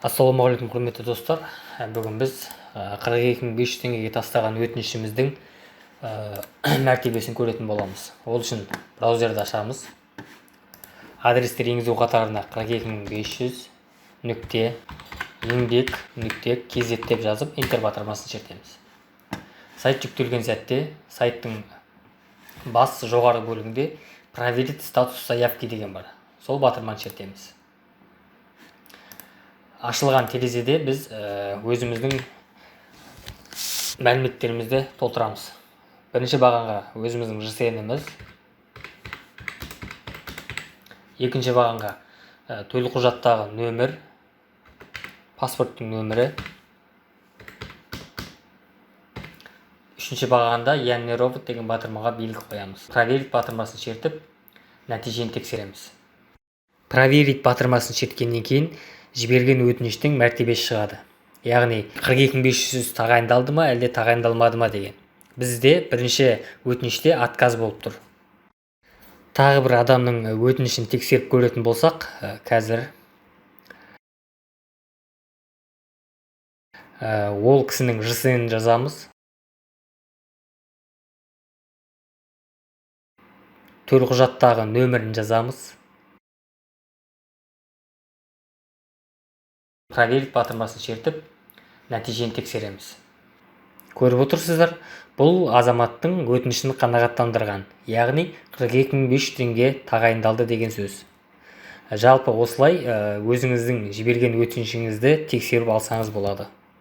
Ассалаумағалейкум, құрметті достар. Бүгін біз 42 500 теңгеге тастаған өтінішіміздің мәртебесін көретін боламыз. Ол үшін браузерді ашамыз. Адрестер енгізу қатарына 42500.еңбек.kz деп жазып, Enter батырмасын шертеміз. Сайт жүктелген сәтте сайттың бас жоғары бөлігінде «Проверить статус заявки» деген бар. Сол батырманы шертеміз. Ашылған терезеде біз өзіміздің мәліметтерімізді толтырамыз. Бірінші бағанға өзіміздің ЖСН-іміз, екінші бағанға төлқұжаттағы нөмір, паспорттың нөмірі, үшінші бағанда «Я не робот» деген батырмаға белгі қоямыз. «Проверить» батырмасын шертіп, нәтижені тексереміз. «Проверить» батырмасын шерткеннен кейін жіберген өтініштің мәртебесі шығады. Яғни 42 500 тағайындалды ма, әлде тағайындалмады ма деген. Бізде бірінші өтініште отказ болып тұр. Тағы бір адамның өтінішін тексеріп көретін болсақ, қазір ол кісінің ЖСН жазамыз. Төлқұжаттағы нөмірін жазамыз. «Проверить» батырмасын шертіп, нәтижені тексереміз. Көріп отырсыздар, бұл азаматтың өтінішін қанағаттандырған, яғни 42 500 теңге тағайындалды деген сөз. Жалпы осылай өзіңіздің жіберген өтінішіңізді тексеріп алсаңыз болады.